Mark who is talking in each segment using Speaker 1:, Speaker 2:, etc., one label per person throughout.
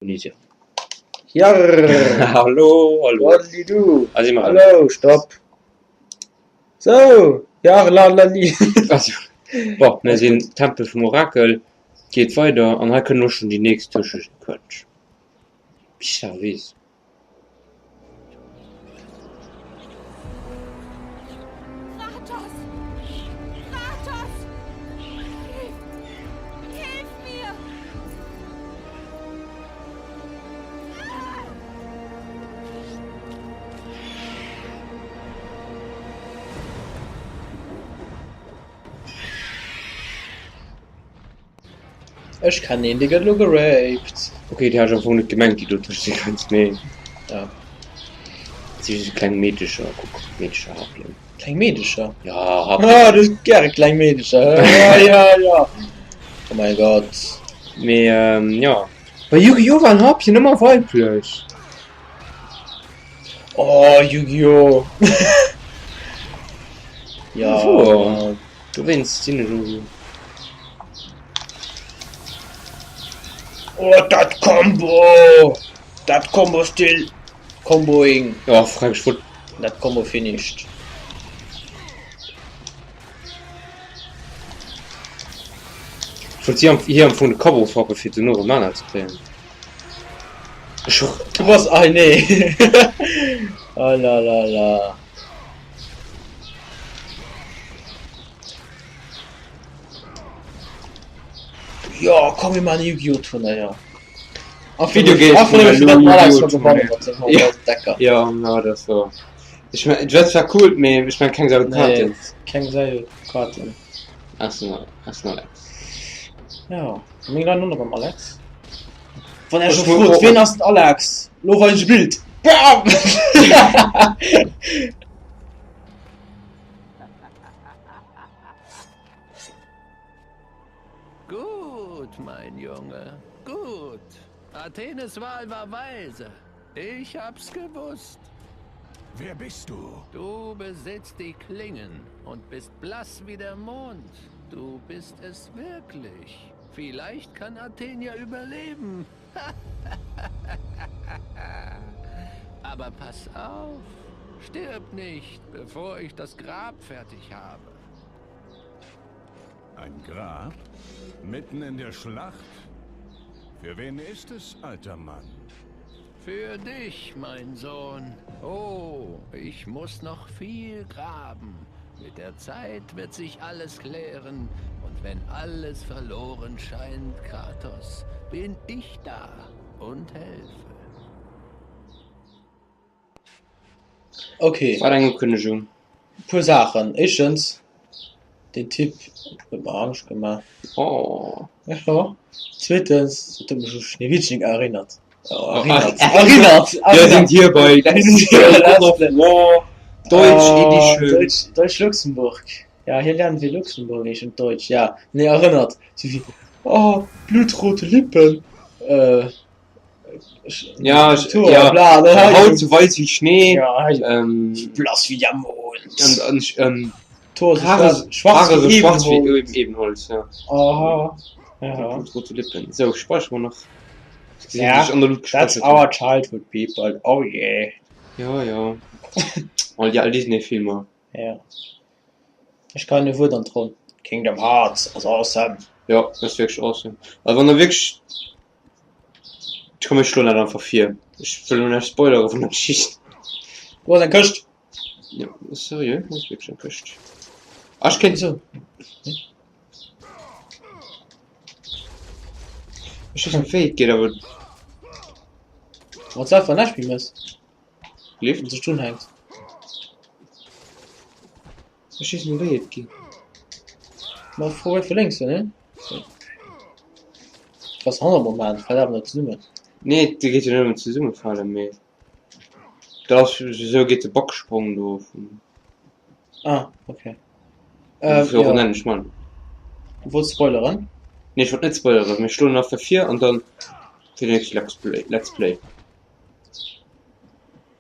Speaker 1: Indonesien.
Speaker 2: Jarr!
Speaker 1: Hallo, hallo.
Speaker 2: Wadlidu!
Speaker 1: Ah, si mer erëm.
Speaker 2: Hallo, stopp! Sou, jarr la la li.
Speaker 1: Also, bon, mir sinn Tempel vum Orakel, geet weider an hei kënnt elo schonn déi nächst Tëschesequenz. Bizarre.
Speaker 3: Kratos! Kratos! Hilf! Hilf mir!
Speaker 2: Ech kennen een, dee gëtt elo geraped.
Speaker 1: Ok, déi hat ech am Fong net gemengt, déi do Tëschesequenz, mee
Speaker 2: Ja.
Speaker 1: et si just kleng Meedecher, kuck, Meedecher, Harpien.
Speaker 2: Kleng Meedecher?
Speaker 1: Ja, Harpien.
Speaker 2: Ah, du hues gäre kleng Meedecher, hä? Ja, ja, ja. Oh mäi Gott.
Speaker 1: Mee, jo. Bei Yu-Gi-Oh! waren Harpien ëmmer weiblech.
Speaker 2: Oh, Yu-Gi-Oh! Ja.
Speaker 1: Wouer. Dowéinst sinn ech esou.
Speaker 2: Oh dat Combo! Dat Combo still comboing.
Speaker 1: Oh freck, ech wollt.
Speaker 2: Dat Combo finished.
Speaker 1: Ech wollt si am hir am Fong de Kapp ofhacken fir duerno erëm Mana ze kréien. Ech hu.
Speaker 2: Du bass ah nee. Oh la la la. Jo, komm mir maachen e Yu-Gi-Oh! Turnéier.
Speaker 1: Video Games
Speaker 2: Ach,
Speaker 1: vun
Speaker 2: vun
Speaker 1: der
Speaker 2: Alex
Speaker 1: Yu-Gi-Oh!
Speaker 2: gewonnen mat sengem
Speaker 1: Ja.
Speaker 2: 100.000 Decker.
Speaker 1: Ja, na dat war. Ech mein, dat war cool, mee ech mein keng Sau
Speaker 2: Nee,
Speaker 1: Karten.
Speaker 2: keng Sau Karten.
Speaker 1: Ass den ass den Alex.
Speaker 2: Ja, meng leien och nach beim Alex. Wann er
Speaker 1: Ech
Speaker 2: scho
Speaker 1: mu-
Speaker 2: frot,
Speaker 1: oh,
Speaker 2: wien ass den Alex? Lo weisen ech e Bild. Bam!
Speaker 4: Gut, mein Junge, gut. Athenes Wahl war weise. Ich hab's gewusst.
Speaker 5: Wer bist du?
Speaker 4: Du besitzt die Klingen und bist blass wie der Mond. Du bist es wirklich. Vielleicht kann Athen ja überleben. Aber pass auf, stirb nicht, bevor ich das Grab fertig habe.
Speaker 5: Ein Grab? Mitten in der Schlacht? Für wen ist es, alter Mann?
Speaker 4: Für dich, mein Sohn. Oh, ich muss noch viel graben. Mit der Zeit wird sich alles klären. Und wenn alles verloren scheint, Kratos, bin ich da und helfe.
Speaker 2: Okay.
Speaker 1: Wat eng Ukënnegung.
Speaker 2: Puer Saachen. Éischtens, deen Typ huet mer Angscht gemaach.
Speaker 1: Oh.
Speaker 2: Jo. Zweetens, et huet mech u Schneewittchen erinnert.
Speaker 1: Erinnert.
Speaker 2: Erinnert.
Speaker 1: Wir sind hier bei Let's God of War Deutsch Edition.
Speaker 2: Deutsch, Deutsch Luxemburg. Ja, hier lernen wir Luxemburgisch und Deutsch. Ja, nee, erinnert. So wie, oh, blutrote Lippen. Äh,
Speaker 1: Ja, ich,
Speaker 2: Tour,
Speaker 1: ja.
Speaker 2: bla, ne,
Speaker 1: Haut so weiß wie Schnee.
Speaker 2: Ja,
Speaker 1: Ähm,
Speaker 2: blass wie der Mond.
Speaker 1: und, und, ähm,
Speaker 2: Tor so
Speaker 1: Haare,
Speaker 2: schwarz, schwarz
Speaker 1: Haare so
Speaker 2: wie
Speaker 1: schwarz wie
Speaker 2: Ebenholz.
Speaker 1: Ebenholz. Ja.
Speaker 2: Aha. Ja.
Speaker 1: Blutrote Lippen. So, speichern wir noch. Ich gesehen,
Speaker 2: Ja,
Speaker 1: dass ich an der Loot
Speaker 2: That's
Speaker 1: gespeichert
Speaker 2: our childhood, people. Oh yeah.
Speaker 1: Ja, ja. All die all Disney-Filmer.
Speaker 2: Ja. Ech kann e Wuert an d'Ronn. Kingdom Hearts ass awesome.
Speaker 1: Ja, das ist wirklich awesome. Also wann der wirklich. Ich komme schon nicht einfach vir. Ich will nur nicht spoilere vun der Geschicht.
Speaker 2: Do ass eng Këscht.
Speaker 1: Ja, seriö, das ist wirklich eng Këscht. Ah, ich kenn.
Speaker 2: So.
Speaker 1: Ech weess net wéi et geet, awer
Speaker 2: Wann s einfach näischt méi mëss,
Speaker 1: Lift.
Speaker 2: wann sech drun hänkt.
Speaker 1: Ech weess net wéi et geet.
Speaker 2: Ma probéier vu lénks, ne? Ass 100 mol maachen, fält awer net zesummen.
Speaker 1: Nee, et geet jo net ëm zesummefalen, mee dat ass esou geet de Backsprong do vum.
Speaker 2: Ah, okay. Äh,
Speaker 1: Wofir
Speaker 2: ja.
Speaker 1: nennen ech man.
Speaker 2: Du wollts spoileren?
Speaker 1: Nee, ech wollt net spoileren, mir schloen nach vir an dann fir den nächste Let's Play. Let's Play.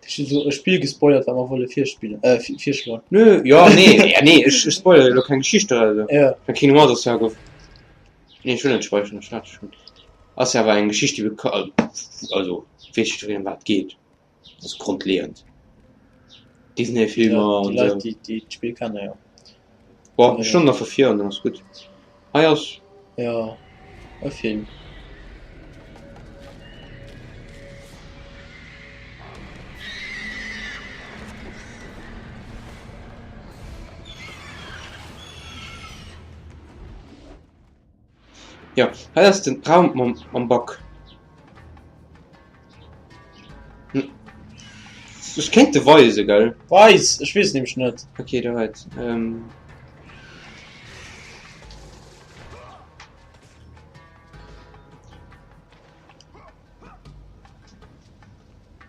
Speaker 2: Ech hu sou e Spill gespoilert, wat mer wolle virspillen, äh, virschloen.
Speaker 1: Nö, ja, nee, ja, nee, ech, ech spoilere lo keng Geschicht oder sou.
Speaker 2: Ja.
Speaker 1: Bei Kingdom Hearts ass ja gouf. Nee, ech wëll net speicheren, ech hat schon. Ass jo awer eng Geschicht, déi beka also weess jiddwereen ëm wat et geet. Ass grondleeënd.
Speaker 2: Ja,
Speaker 1: Disney-Filmer
Speaker 2: déi
Speaker 1: an
Speaker 2: Leit,
Speaker 1: esou.
Speaker 2: déi déi d'Spill kennen, jo.
Speaker 1: Bon, ech stoung nach vu vir an dann ass gutt. Hei ass.
Speaker 2: Jo, e Film.
Speaker 1: Jo, hei ass den Raum mam, mam Bug. Ech kéint de weisen, gell?
Speaker 2: Weis! Ech weess nämlech net.
Speaker 1: Okay, da weit. Ähm.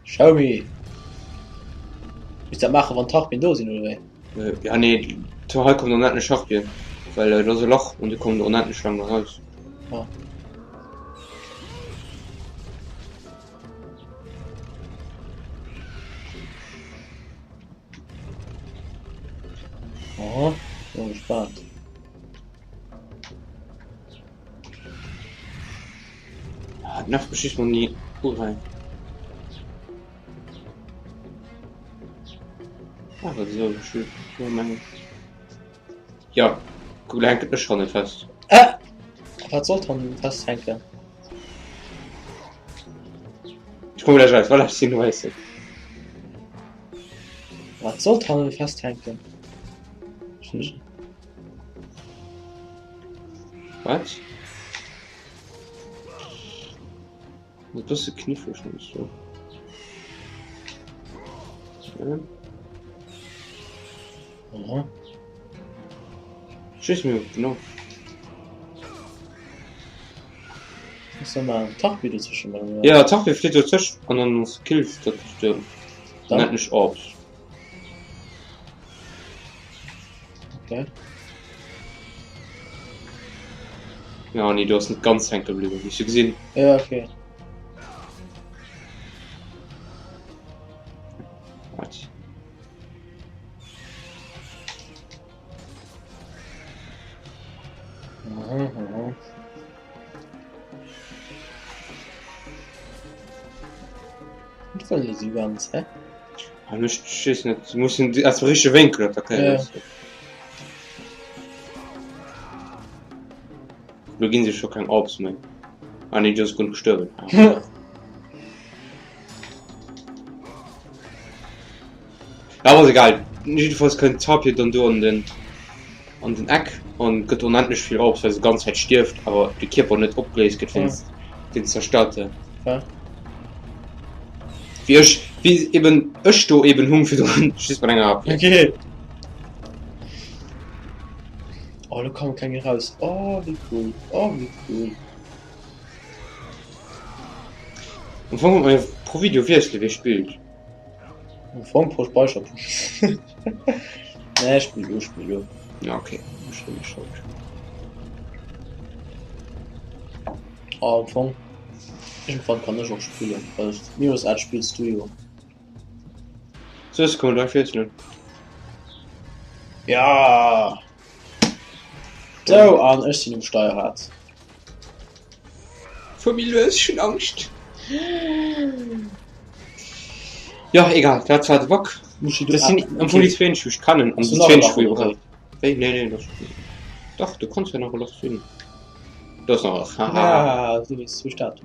Speaker 2: Show me! Muss dat maachen, wann d'Harpien do sinn, oder wéi?
Speaker 1: Äh, ja, nee, do hei kommen onendlech Harpien. Well äh, do ass e Lach an déi kommen onendlech laang eraus.
Speaker 2: Ah. Aha, bin gespannt.
Speaker 1: Ah, nervt mech just mal nie rein. Ah, das ist aber schön. Ja, meine. Ja, guck, da hängt mech schon fest.
Speaker 2: Äh! Wat sollt hannen festhänken?
Speaker 1: Ich komme gleich raus, voilà, ich sinn weiße.
Speaker 2: Wat sollt hannen festhänken?
Speaker 1: Wat? E bësse kniffleg heiansdo. Ja.
Speaker 2: Aha.
Speaker 1: Ech weess net méi genau.
Speaker 2: Muss da mal en Tarpi dozwischen machen, oder?
Speaker 1: Ja, Tarpi flitt dozwischen an dann kills dat de
Speaker 2: Dann?
Speaker 1: nennt mech Orbs.
Speaker 2: Okay.
Speaker 1: Ja, nee, du ass net ganz hänke bliwwen, wéi ech gesinn.
Speaker 2: Ja, okay.
Speaker 1: Wat?
Speaker 2: Mhm, mhm. Net wëll net esou ganz, hä?
Speaker 1: Ah, ech weess net, du muss den aus dem richtege Wénkel attackéieren.
Speaker 2: Ja.
Speaker 1: Lo ginn se scho keng Orbs méi. Ah nee, du ass guer gestuerwen. Ah. Ja, aber egal. Jedenfalls kënnt Tapir dann do an den an den Eck an gëtt onendlech vill Orbs, well se ganz Zäit stierft, awer de Kierper net opgeléist gëtt wéinst den zerstörte.
Speaker 2: Ja.
Speaker 1: Wéi ech, wéi eben ech do eben hung virdrun, just mat enger HP.
Speaker 2: Okay. Oh, lo komme keng raus. Oh, wéi cool. Oh, wéi cool.
Speaker 1: Am Fong wollt man jo pro Video wiesselen, wie spillt.
Speaker 2: Am Fong pro Speicherpunkt. Nee, spill du, spill du.
Speaker 1: Ja, okay. Ech sinn schold.
Speaker 2: Oh, am Fong, irgendwann kann ech och spillen, well Mirror's Edge spills du jo.
Speaker 1: Soss kann man direkt wiesselen.
Speaker 2: Ja! Sou, an ech sinn um Steierrad.
Speaker 1: Fuer méi lues, ech hunn Angscht. Jo, egal, dat war de Bug. Dat sinn am Fong déi zwou eenzeg, wou ech kennen an déi zwou eenzeg, wou iwwerhaapt. Wéi? Nee, nee, dat dach, du kanns jo nach e Loch sinn. Do ass nach e Loch, haha.
Speaker 2: Ah, du weess, wou ech dat.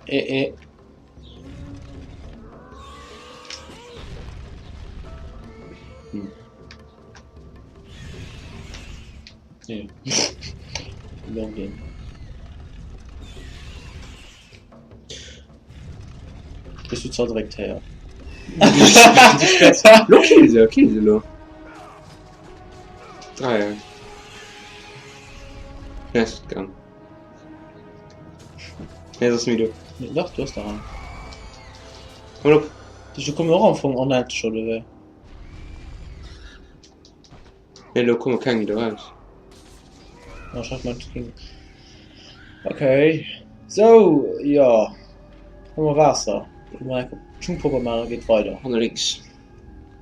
Speaker 2: Eh, eh.
Speaker 1: Hm.
Speaker 2: Nee. Login. Bist du zerdréckt héier?
Speaker 1: Lo kill se, kill se lo. Dreier. Nee, ist gang. Nee, das ist mir du.
Speaker 2: Nee, dach, du hast daran.
Speaker 1: Komm op.
Speaker 2: Du kommen och am Fong onendlech oder wéi?
Speaker 1: Nee, lo komme keng méi do raus.
Speaker 2: Ah, ech hat gemengt, et géing. Okay. Sou, jo. Hu mer Waasser. Hu mer eng Schungpropper maachen, geet weider.
Speaker 1: Hanne lénks.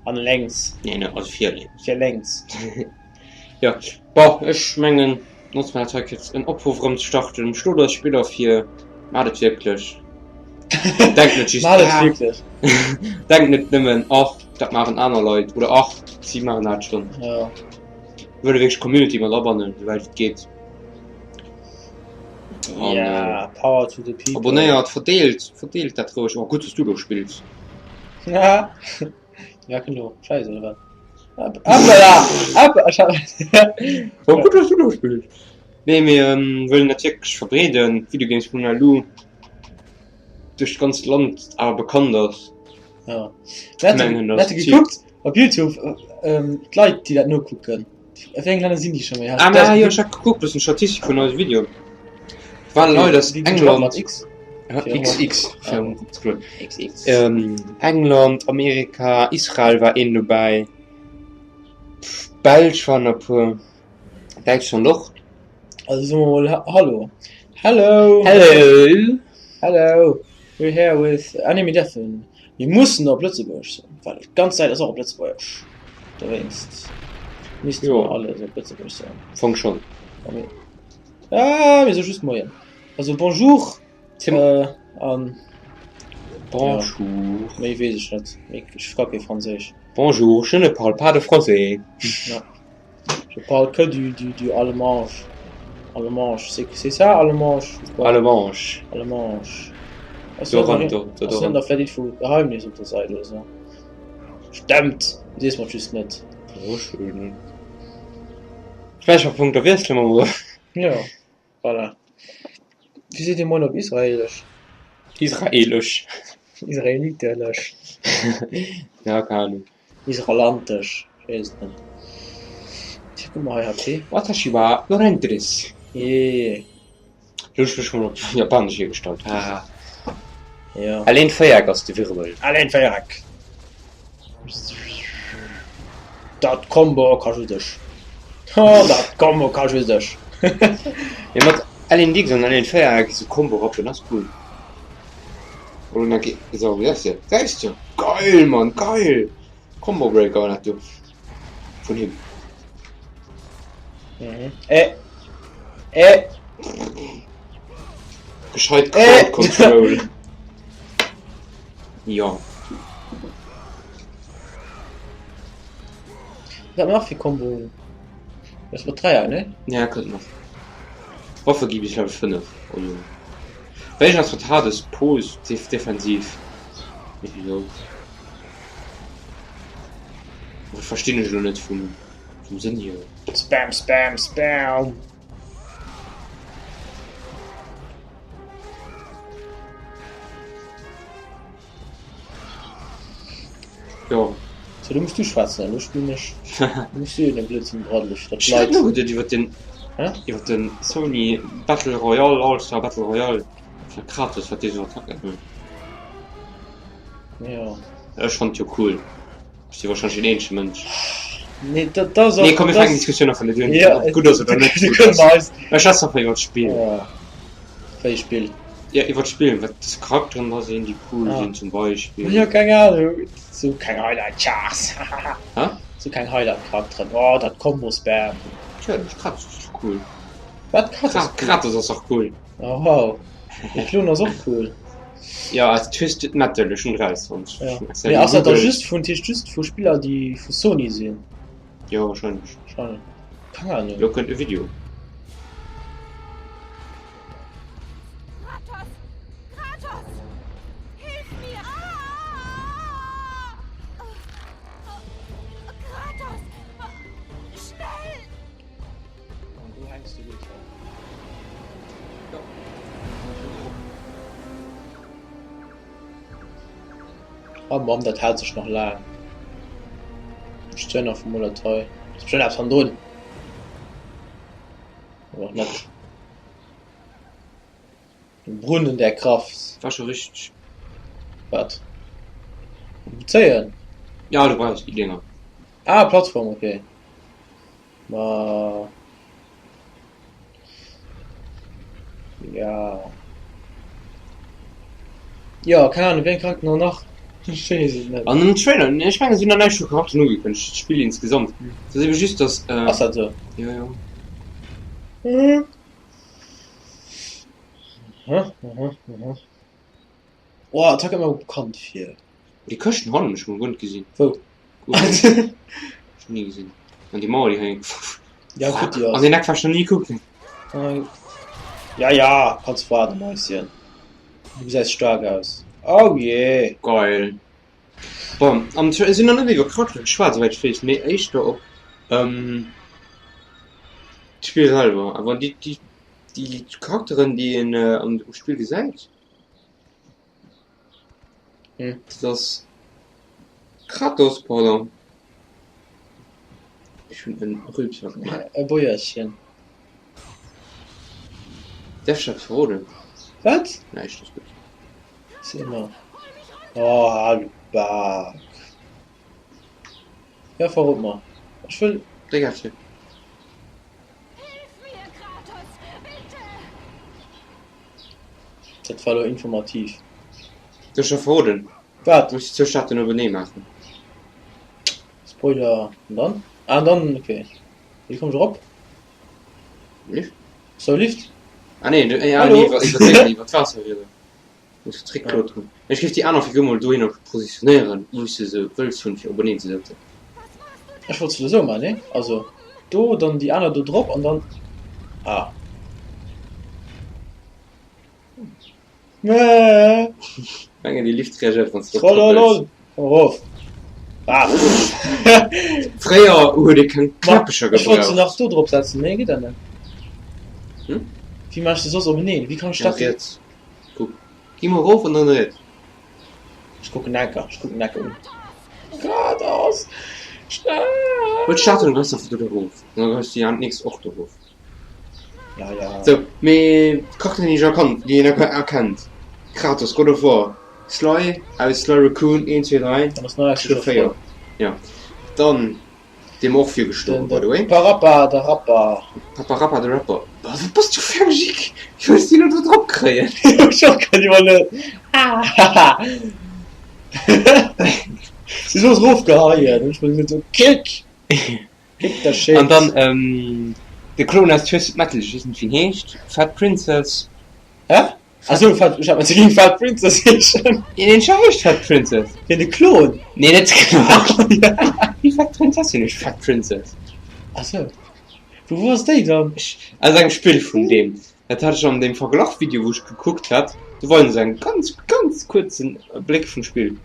Speaker 2: Hanne lénks.
Speaker 1: Nee, ne, also vir lénks.
Speaker 2: Vir lénks.
Speaker 1: Jo, bon, ech mengen. Notzt mer dat hei fir en Opruff erëm ze starten. Schlot eis Spiller vir. Maacht et wierklech. Denkt net just,
Speaker 2: Maacht et
Speaker 1: ah,
Speaker 2: wierklech.
Speaker 1: denkt net nëmmen, ach, dat maachen aner Leit oder ach, si maachen dat schonn.
Speaker 2: Ja.
Speaker 1: Mir wëlle wierklech d'Community mat abannen, souwäit et geet. An,
Speaker 2: Ja, power to the people.
Speaker 1: Abonnéiert, verdeelt, verdeelt dat roueg. Oh, gutt, dass du do spills.
Speaker 2: Ja. Ja, genau. Scheiße, oder was? Appela! Appela!
Speaker 1: Oh, gutt, dass du do spills. Nee, mir ähm, wëllen dat wierklech verbreeden, Videogames vun Alu duerch d'ganzt Land awer bekannt ass.
Speaker 2: Ja. Wer hat gekuckt op YouTube ähm, d'Leit, déi dat nokucken? Wéi eng Länner sinn déi scho méi?
Speaker 1: Ah, ma, jo, ech hat gekuckt, bëssen Statistik vun eise Video. Waren Leit aus England.
Speaker 2: X?
Speaker 1: XX. XX. Ähm, England, Amerika, Israel war een dobäi. Belsch waren e puer. Däitschland och.
Speaker 2: Also soe mer mol Hallo. Hello!
Speaker 1: Hello!
Speaker 2: Hello! We're here with Anime Death. Mir mussen op Lëtzebuergesch soen, well d'ganz Säit ass och op Lëtzebuergesch. Dowéinst misste mer alles op Lëtzebuergesch soen.
Speaker 1: Am Fong schonn.
Speaker 2: Ah, mir soe just Moien. Also Bonjour an
Speaker 1: Bonjour.
Speaker 2: Méi weess ech net. Ech ka kee Franséisch.
Speaker 1: Bonjour, je ne parle pas de français.
Speaker 2: Je parle que du, du, du allemanche. Allemanche, c'est, c'est ça, allemanche?
Speaker 1: Allemanche.
Speaker 2: Allemanche. Ass net nach, ass net nach vläit eent vu Geheimnis op der Säit oder sou? Stemmt! Du sees mer et just net.
Speaker 1: Oh, schön. Späicherpunkt, da wiessele mer mol.
Speaker 2: Jo, voilà. Wéi seet ee Moien op Israeelesch?
Speaker 1: Israeelesch.
Speaker 2: Israelitesch.
Speaker 1: Ja, keng Ahnung.
Speaker 2: Israelantesch, ech weess et net. Tja, kuck mol hei, HP.
Speaker 1: Watashi wa Laurent desu.
Speaker 2: Jee.
Speaker 1: Lo hunn ech mech mol op Japanesch agestallt, haha.
Speaker 2: Ja.
Speaker 1: Alleen d'Véiereck ass de Wirbel.
Speaker 2: Alleen d'Véiereck. Dat Combo ka just ech. Oh, dat Combo ka just ech.
Speaker 1: Mee mat Alien Dix an Alien Véiereck esou Combo rappen ass cool. Oder na ge so wéi ass dat? Geist jo! Geil Mann, geil! Combo Breaker war dat do vun him.
Speaker 2: Mhm. Äh. Äh.
Speaker 1: Gescheit Crowd Control. Jo.
Speaker 2: Wat nach fir Combo? Das war Dreier, ne?
Speaker 1: Ja, kënnt nach. Waffe gi bis Level 5. Oh jo. Wéi ass mat Hades Pose defensiv? Wieso? Verstinn ech lo net vum, vum Sënn hier.
Speaker 2: Spam, spam, spam.
Speaker 1: Jo.
Speaker 2: So, du musst du schwätzen, elo spillen ech. Du musst du den Blödsinn braddelig, dat
Speaker 1: Ech hat
Speaker 2: Leit.
Speaker 1: nogeduet iwwer den
Speaker 2: Hä?
Speaker 1: iwwer den Sony Battle Royale, All Star Battle Royale vun Kratos, wat dee sou Attacken huet.
Speaker 2: Jo.
Speaker 1: Ech fannt jo cool. Ech si wahrscheinlech den eenzege Mënsch.
Speaker 2: Nee, dat, dat ass och.
Speaker 1: Nee, komm, mir
Speaker 2: dat
Speaker 1: fänken Diskussioun einfach net un,
Speaker 2: Ja,
Speaker 1: ob et gutt ass oder net
Speaker 2: du
Speaker 1: gutt
Speaker 2: kënns
Speaker 1: ass.
Speaker 2: eis.
Speaker 1: Ech schwätzen einfach iwwer d'Spill.
Speaker 2: Ja. Wéi Spill?
Speaker 1: Ja, iwwer d'Spill, wat des Charakteren da sinn, déi cool
Speaker 2: Ah.
Speaker 1: sinn zum Beispill.
Speaker 2: Jo, keng Ahnung. Sou keng Highlight Chars.
Speaker 1: Hä?
Speaker 2: Sou keng Highlight Charakteren. Oh, dat Combo Spam.
Speaker 1: Tja, de Kratos ass doch cool.
Speaker 2: Wat? Kratos ass cool?
Speaker 1: Kratos ass doch cool.
Speaker 2: Oh wow. De Klon ass och cool.
Speaker 1: Ja, als Twisted Metal, ech hunn rausfonnt.
Speaker 2: Ja. Mee ass dat da just vun, dat heescht just vu Spiller, déi vu Sony sinn?
Speaker 1: Jo, wahrscheinlech.
Speaker 2: Wahrscheinlech. Keng Ahnung.
Speaker 1: Lo kënnt e Video.
Speaker 3: Kratos! Kratos! Hilf mir! Ah! Kratos! Schnell!
Speaker 2: An do hänks de gutt. Oh Mann, dat hält sech nach laang. Ech zéien nach vum Molatei. Ass bestimmt eppes hannendrun. Oder och net. Den Brunnen der Kraft.
Speaker 1: War scho richteg.
Speaker 2: Wat? Zéien?
Speaker 1: Ja, du brauchs déi Dinger.
Speaker 2: Ah, Plattform, okay. Ma ja. Jo, keng Ahnung, wéi eng Charakter nach? Ech weess et net.
Speaker 1: An den Trailer, ech mengen, et sinn nach näischt vu Charakteren ugekënnegt, d'Spill insgesamt. Et ass ebe just, dass.
Speaker 2: Ass dat esou?
Speaker 1: Jo, jo.
Speaker 2: Oh, dat kënnt mer bekannt vir.
Speaker 1: Déi Këschten hannen hunn ech mol guer net gesinn.
Speaker 2: Wou?
Speaker 1: Ech ni gesinn. An déi Mauer, déi hei.
Speaker 2: Ja, gutt, déi ass.
Speaker 1: An deen Eck war ech nach ni kucken.
Speaker 2: Ja, ja, kanns waarden, Mäuschen. Du gesäis staark aus. Oh jee.
Speaker 1: Geil. Bon, an ech sinn nach net iwwer Charaktere geschwat, souwäit ech weess, mee éischter op d'Spill selwer. Awer déi, déi, déi Charakteren, déi een am Spill gesäit, dat ass Kratos, pardon, ech hunn en Rülpser gemaach.
Speaker 2: E Bojerchen.
Speaker 1: Däerf ech eppes verroden?
Speaker 2: Wat?
Speaker 1: Näischt, ass gutt.
Speaker 2: Zimmer. Oh, hal Bak. Ja, verrot mer. Ech wëll.
Speaker 1: Dréck F4.
Speaker 3: Hilf mir, Kratos, bitte!
Speaker 2: Dat war lo informativ.
Speaker 1: Soll ech der verroden?
Speaker 2: Wat?
Speaker 1: Du muss déi zwou Statuen openee maachen.
Speaker 2: Spoiler. An dann? Ah, an dann, okay. Wéi komm ech erop?
Speaker 1: Lift?
Speaker 2: Sou, Lift?
Speaker 1: Ah nee, du, ja,
Speaker 2: Hallo?
Speaker 1: nee, iwwer, iwwer d'Déngen, iwwer d'Waasser rieder. Muss du zréckkloteren. Ech géif déi aner Figur mol dohinner positionéieren, wou s de se wëlls hunn, fir openeen ze sëtzen.
Speaker 2: Ech wollt se esou maachen, nee? Also do, dann déi aner do drop an dann. Ah.
Speaker 1: Mengen déi Lift reagéiert wann s de drop trëppels.
Speaker 2: Trollolol, komm erof. Ah.
Speaker 1: Fréier huet ee keng Knäppecher
Speaker 2: Ech wollt se
Speaker 1: gebraucht.
Speaker 2: nach do drop setzen, mee geet dat net?
Speaker 1: Hm?
Speaker 2: Wéi maache ech se soss openeen? Wéi kann ech
Speaker 1: Ja,
Speaker 2: dat.
Speaker 1: riets. Kuck. Gi mol erof an dann riets.
Speaker 2: Ech kucken enker, ech kucken enker un. Geradeaus! Schnell!
Speaker 1: Huel d'Statuen an geis einfach do erof. An dann geis du déi nächst och do erof.
Speaker 2: Ja, ja.
Speaker 1: Sou, mee d'Charakteren déi ech erkannt, déi een erkennt, Kratos, God of War, Sly aus Sly Raccoon 1, 2, 3,
Speaker 2: Dann ass nach
Speaker 1: ech hu 4, jo. Dann dee mer och virgestochen, by the way.
Speaker 2: Parappa de Rapper.
Speaker 1: Paparappa de Rapper. Bah, wat bass du fir eng Jick? Wéi hues du déi elo do drop kréien?
Speaker 2: Ech och grad iwwerluet. Si soss erofgeheien, hunn ech mer gesot, kick! Kick der Shit.
Speaker 1: An dann de Klon aus Twisted Metal, ech weess net wéi en heescht, Fat Princess.
Speaker 2: Hä? Ah sou, Fat, ech hat mech géing Fat Princess heeschen.
Speaker 1: Nee, den Char heescht Fat Princess.
Speaker 2: Wien, de Klon?
Speaker 1: Nee, net de Klon. Déi Fat Prinzessin heescht Fat Princess.
Speaker 2: Ah sou. Vu wou ass déi dann?
Speaker 1: Aus engem Spill vun deem. Dat hat ech an deem Verglachvideo, wou ech gekuckt hat, do weisen se eng ganz, ganz kuerzen Bléck vum Spill.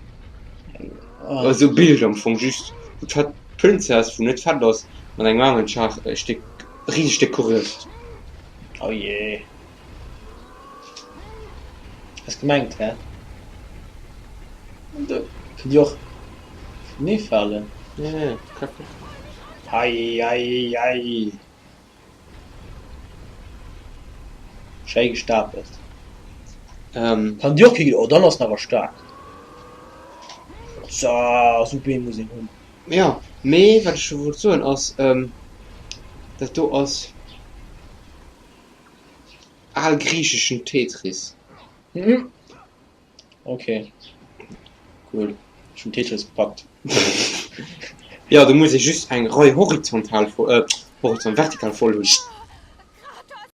Speaker 2: Ah.
Speaker 1: Esou Bild am Fong just, wou d'Fat Princess, wou net fett ass, mat engem aneren Char e Stéck, e risegt Stéck Kuch ësst.
Speaker 2: Oh jee. Ass gemengt, hä? Kënnt Dir och nee falen?
Speaker 1: Ja, ja, klapp, klapp.
Speaker 2: Hei, hei, hei. Schéi gestapelt.
Speaker 1: Ähm.
Speaker 2: Kann Dir och kee, oh dann ass en awer staark. So, sou Been muss een hunn.
Speaker 1: Jo, mee wat ech wollt soen ass, dat do ass. Algriicheschen Tetris.
Speaker 2: Mhm. Ok. Cool. Ech hunn Tetris gepackt.
Speaker 1: Jo, do muss ee just eng Rei horizontal, horizontal, vertikal voll hunn.